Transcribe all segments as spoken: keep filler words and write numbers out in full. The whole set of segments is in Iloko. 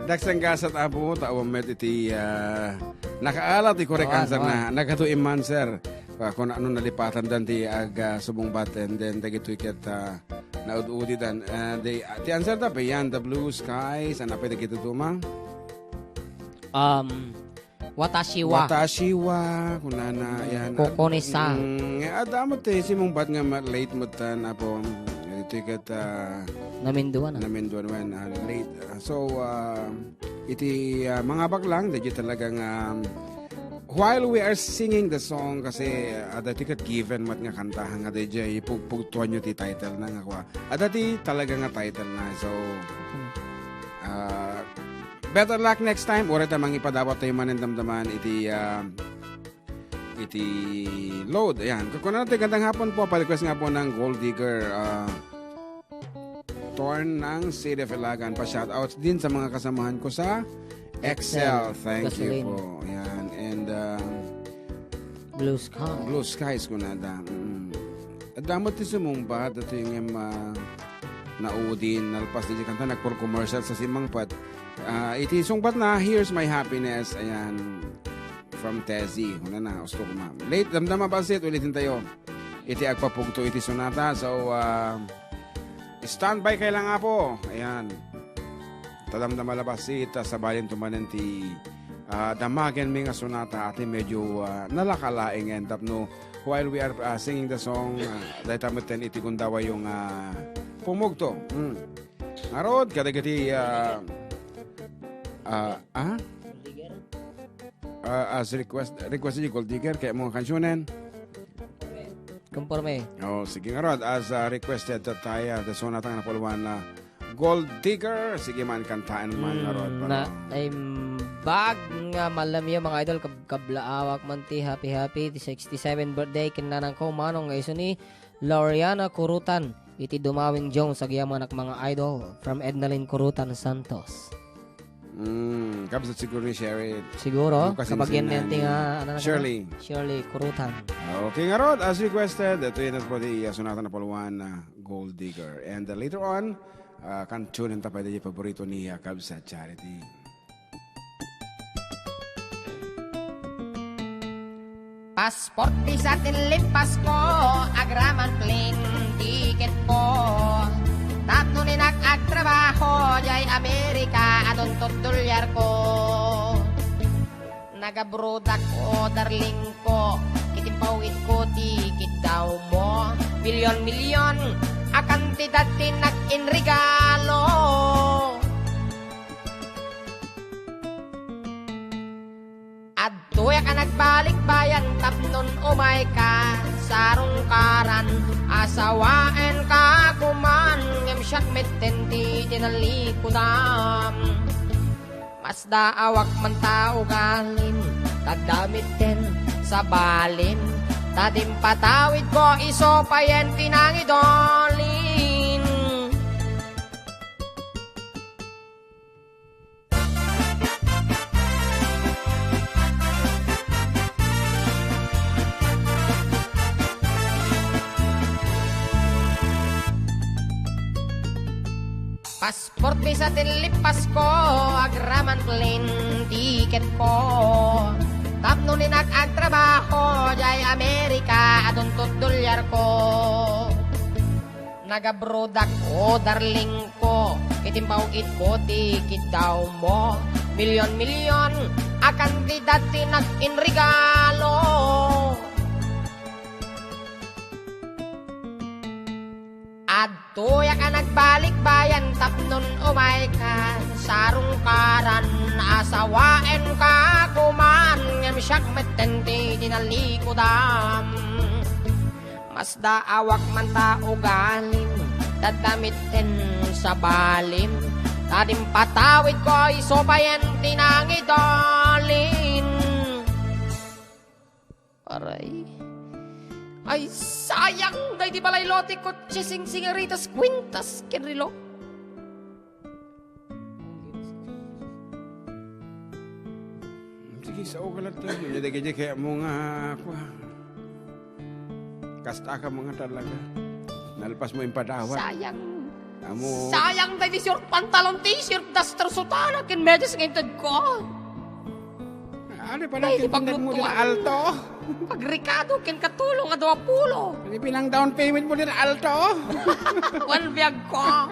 Daksang gasat, Apo, ta awan met iti, ah, nakaala ti korek answer na. Nagadu imman, sir. Ah, kun ano nalipatan dan ti ag, ah, subungbat, and then dagitoy ket, ah, naud-udi dan. Ah, the, ah, ti answer ta, Beyond the Blue Skies, ano pa dagito duma? Um, Watashi wa. Watashi wa, kunana, yan. Kokone-san. Mm, adda met ti simungbat nga ma-, late met tan, Apo. Itoy ket, ah, Naminduan, ah. Naminduan, wen, ah, late. Ah, so, ah, iti, ah, mangabak lang, daydi talaga nga, um, while we are singing the song, kasi, ah, adda ti ket given met nga kanta, nga daydi, pugpugtuanyo ti title na nga kua. Adda ti talaga nga title na. So, ah, better luck next time. Uray ta mangipadawat tayo manen damdaman iti, ah, iti load. Ayan. Kukuna natin, gandang hapon po. Pa-request nga po ng Gold Digger, ah, Torn ng City of Ilagan. Pa-shoutouts din sa mga kasamahan ko sa Excel. Excel. Thank you Gasolin. Po. Ayan. And, ah, Blue Sky. Blue Skies, kunada. Mm. Adda met ti sumungbat, datoy nga ma-, naudin, nalpas di kanta, nagpur-commercial sa simangpat. Ah, iti sungbat na, Here's My Happiness, ayan, from Tezzy. Una na, gusto ko ma-, late, damdama basit, ulitin tayo. Iti agpapugto iti sonata, so, ah, stand by kayo lang, Apo. Ayan. Tadamdama la basit, ta sabalin tumanen ti, ah, damagen mi nga sonata, ati medyo, ah, nalakalaingen tapno while we are, ah, singing the song, ah, dayta metten iti gundaway yung, ah, pumugto. Hmm. Ngarud, kadagiti, ah, ah, ah? Ah, as request, request ni Gold Digger, kaya mo kansionen? Konforme. Oh, sige ngarud, as, ah, requested, tataya, the sonata nga napuluan na Gold Digger. Sige man, kantaen man, mm, ngarud, na, para ay, bag nga malamyo, mga idol, kab-, kablaawak man ti happy, happy, ti sixty-seven birthday, ken nanangko, manong nga isu ni Loriana Kurutan, iti Dumawing Jones, agyamanak, mga idol, from Ednalyn Kurutan Santos. Mm, kabsat siguro ni Sherry. Siguro, kabagyan niya ti nga, ano na, Shirley. Shirley Kurutan. Okay, ngarud, as requested, ito yun po di, uh, sonata na puluan na Gold Digger. And, uh, later on, uh, kan tune in tapay di paborito ni, uh, Kabsat Charity. Passport, visa, ti lipas ko, agraman plane ticket ko. Tapno ni nag-agtrabaho, jay Amerika, adun to dolyar ko. Nagabrodak ko, darling ko, iti pawid ko, ti kiddaw mo. Milyon-milyon, a kantidad ti nag-inregalo. Adtoyak a nagbalik bayan tapnon umayka, sarungkaran, asawaenka koman, ngem siak metten ti tinallikudam. Masdaawak man ta ugalim, ta adda metten sabalim, ta dimpatawidko isu payen ti nangidalin. Passport, visa, ti lipas ko, agraman plane ticket ko. Tapno ni nag-agtrabaho, jay Amerika, adun to dolyar ko. Nagabrodak ko, darling ko, iti pawid ko, ti kiddaw mo. Milyon-milyon, a kantidad ti nag-inregalo. Adtoyak a nagbalik bayan tapnon umayka, sarungkaran, asawaenka koman, ngem siak metten ti tinallikudam. Masdaawak man ta ugalim, ta adda metten sabalim, ta dimpatawidko isu payen ti nangidalin. Aray. Ay, sayang! Daydi balay, lote, kotse, singsingaritas, kwintas, ken relo. Sige, sao ka lang tayo. Dagiti kaya mo nga, kwa. Kasta ka mga talaga. Nalpas mo yung padawat. Sayang. Amo. Sayang daydi short pantalon, t-shirt, duster, sutana, ken medyas nga intedko. Ano pala, Ay, di tintindan mo din paglutuan. Alto? Pagrekado ken katulong a dua pulo. Hindi pinang down payment mo din Alto? Wen, biag ko.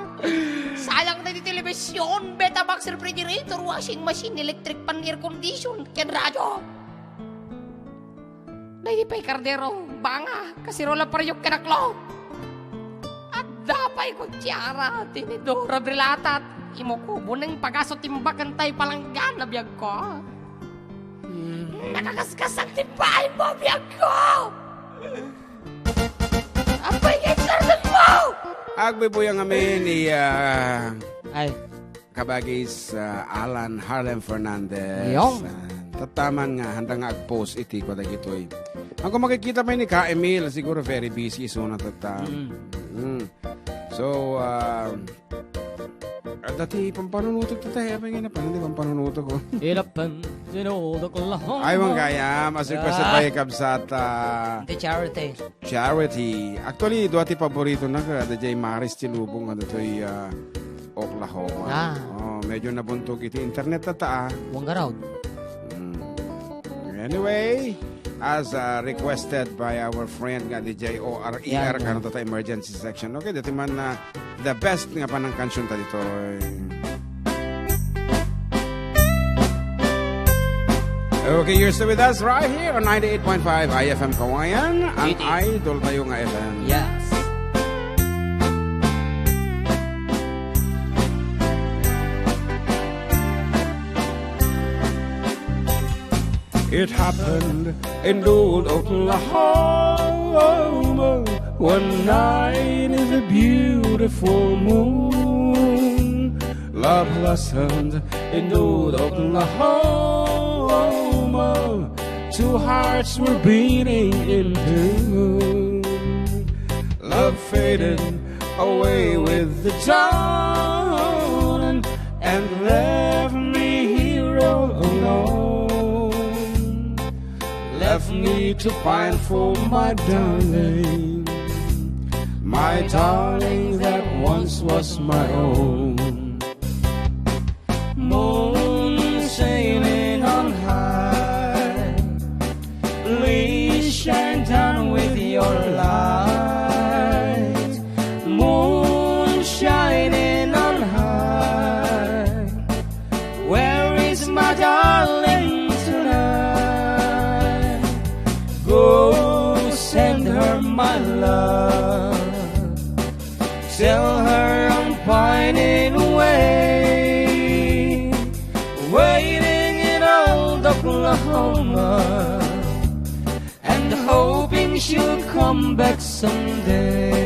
Sayang daydi television, Betabox, refrigerator, washing machine, electric fan, air condition, ken radyo. Daydi pay kardero, banga, kaserola, pariyok, ken aklo. Adda pay kutsara, tinidor, brilata, imukubo, nen pagaso, timba, ken tay palanggana, biag ko. Hmm. Nakakaskas ti baay mo, biag ko! Apay nga internet mo! Agbibuya ngamin ni, ah, Ay. Kabagis, ah, Alan Harlem Fernandez. Yun. Ah, tattaman nga, handa nga ag-post iti kuan dagitoy. Ang kung makikita pa ni Ka Emil, siguro very busy, so natatta. Mm. Mm. So, ah, adda ti pampanunutok ti tayo, apay nga napan, di pampanunutok ko. Ilapan, sinudo ko lang. Ay, wang kaya, mas requested Ah. by Kabsat, ah, The charity. Charity. Actually, dua ti paborito na ka, D J Maris ti lubong, ano to'y, ah, Oklahoma. Ah. Oh, medyo nabuntog iti internet ta, ah. Wangaraw. Mm. Anyway, as, ah, requested by our friend nga D J O R E R, Yan, yan. Kano ta emergency section. Okay, dati man na the best nga panang kansyonta ditoy. Okay, you're still with us right here on ninety-eight point five I F M Kawayan, ang Iti. Idol tayo nga F M. Yes. It happened in old Oklahoma one night in the beautiful moon. Love blossomed in old Oklahoma. Two hearts were beating in tune. Love faded away with the dawn and left me here all alone. Left me to pine for my darling, my darling that once was my own. Moon sailing on high, please shine down with your light. Moon shining on high, where is my darling tonight? Go send her my love. Tell her I'm pining away, waiting in old Oklahoma, and hoping she'll come back someday.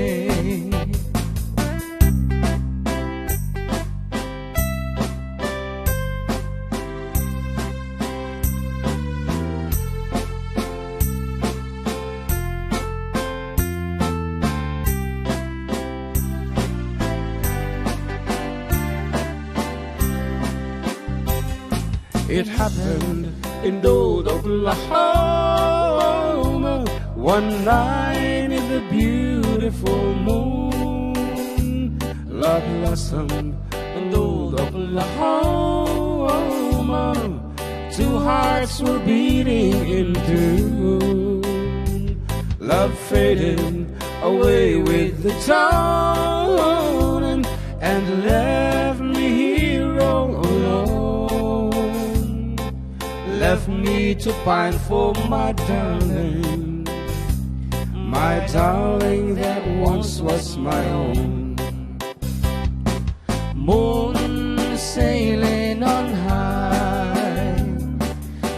It happened in old Oklahoma one night in the beautiful moon. Love blossomed in old Oklahoma. Two hearts were beating in tune. Love faded away with the dawn and left me here all alone. Left me to pine for my darling, my darling that once was my own. Moon sailing on high,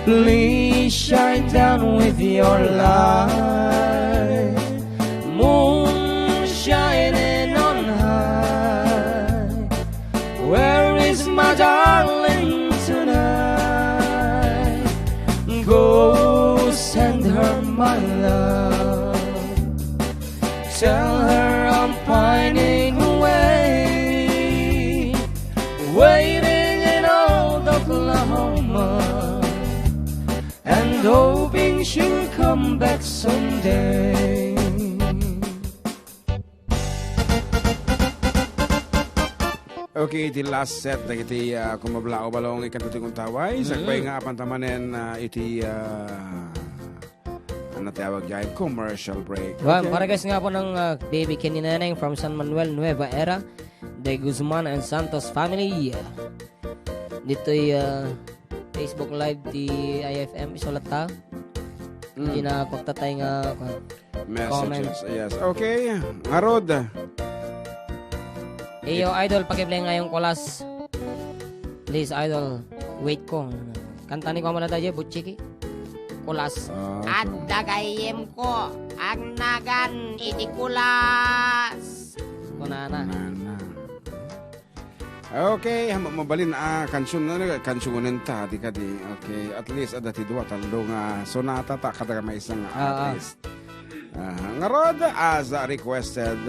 please shine down with your light. Moon shining on high, where is my darling tonight? Go send her my love. Tell her I'm pining away, waiting in old Oklahoma, and hoping she'll come back someday. Okay, iti last set dagiti, ah, kumablaaw balong ikan ti kuntaway. Mm. Sakbay nga apan ta manen, ah, iti, ah, ano tawag diay, commercial break. Well, okay. Para guys nga po ng, ah, Baby Kenny Neneng from San Manuel, Nueva Era, De Guzman and Santos family. Dito'y, ah, Facebook Live ti I F M, isulat ta. Mm. Iti nakuakta tayo nga, ah, comment. Messages, yes. Okay, ngarud. Iyo, idol, pakiplay nga yung kulas. Please, idol, wait ko. Kanta ni Kuya Malata, Jay, Butchiki. Kulas. Ah, okay. Adda gayyemko, agnagan iti kulas. Kunana. Kunana. Okay, ma-, mabalin a kansion, ano, kansionen ta, di kadi. Okay, at least, adda ti dua, tallo nga sonata ta, kada maysa nga artist. Ah, ah. Aha. Ngarud, as requested,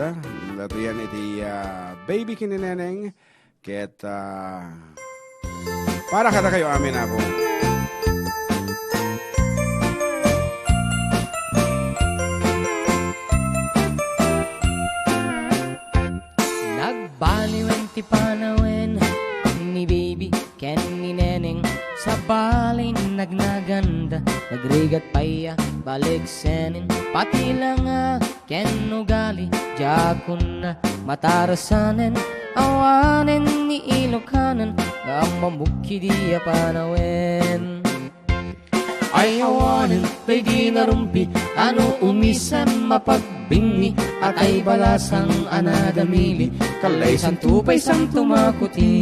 daytoyen iti, ah, Baby Kenny Neneng, ket, ah, para kadakayo amin, Apo. Nagbaliwen ti panawen ni Baby ken ni Neneng, sabali nagnaganda, nagrigat pay a baliksenen, pati langa ken ugali, diakon a matarasanen, awanen ni Ilokanan, nga ammamok idi a panawen. Ay awanen, daydi narumpi, ano umisem mapagbingni, atay balasang a nadamili, kalay santo pay santo makuti.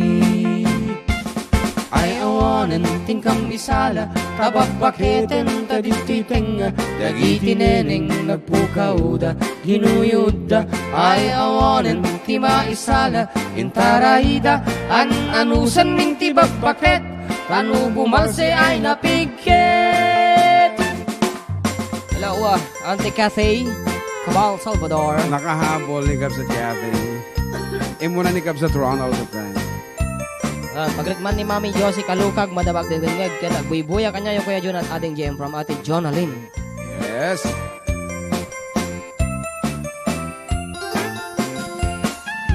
Ay awanen, ti inkam isala, ta babbaketen ta ditoy tengnga, dagiti neneng nagpukawda, ginuyodda. Ay awanen, ti maisala, intarayda, an-anusanmin ti babbaket, ta no bumalse ay napigket. Hello, uh, Auntie Kathy, Cabal, Salvador. Nakahabol ni Kabsat Kathy. Imuna ni Kabsat Ronald, the friend. Ah, pagrikman ni Mami Josie Kalukag, madama agdengdengngeg, ket agbuybuya kaniayo, Kuya Jun, at Ading J M from Ate Jonalyn. Yes.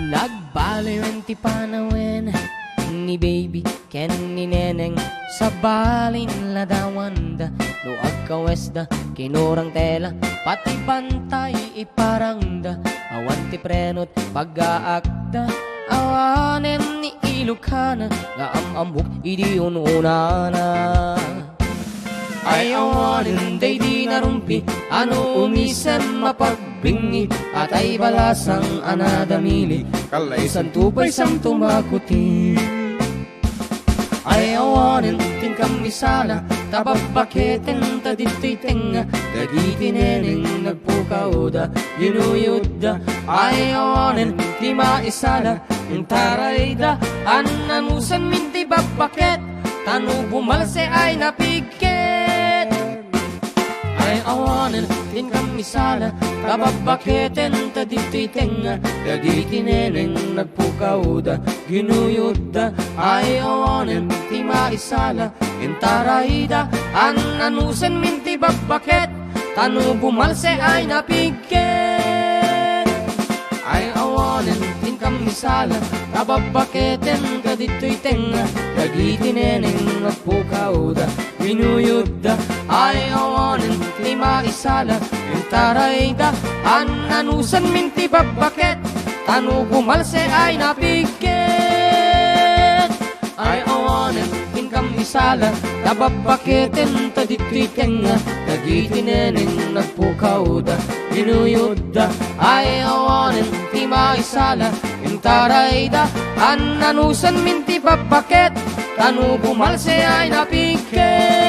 Nagbaliwen ti panawen ni Baby ken ni Neneng, sabalin ladawanda, no agkawesda, kinurang tela, pati bantay iparangda, awan ti prenot pagaakda, awanen ni Ilokana nga am-ammok idi un-unana. Ay awanen daydi narumpi, ano umisem mapagbingni, atay balasang a nadamili, kalay santo pay santo makuti. Ay awanen ti inkam isala, ta babbaketen ta ditoy tengnga, dagiti neneng nagpukawda, ginuyodda. Ay awanen ti maisala, intarayda, an-anusanmin ti babbaket, ta no bumalse ay napigket. Ay awanen ti inkam isala, ta babbaketen ta ditoy tengnga, dagiti neneng nagpukawda, ginuyodda. Ay awanen ti maisala, intarayda, an-anusanmin ti babbaket, ta no bumalse ay napigket. Ay awanen ti inkam isala, ta babbaketen ta ditoy tengnga, dagiti neneng nagpukawda, ginuyodda. Ay awanen ti maisala, intarayda, an-anusanmin ti babbaket, ta no bumalse ay napigket. Ay awanen ti inkam isala, ta babbaketen ta ditoy tengnga, dagiti neneng nagpukawda, ginuyodda. Ay awanen ti maisala, intarayda, an-anusanmin ti babbaket, ta no bumalse ay napigket.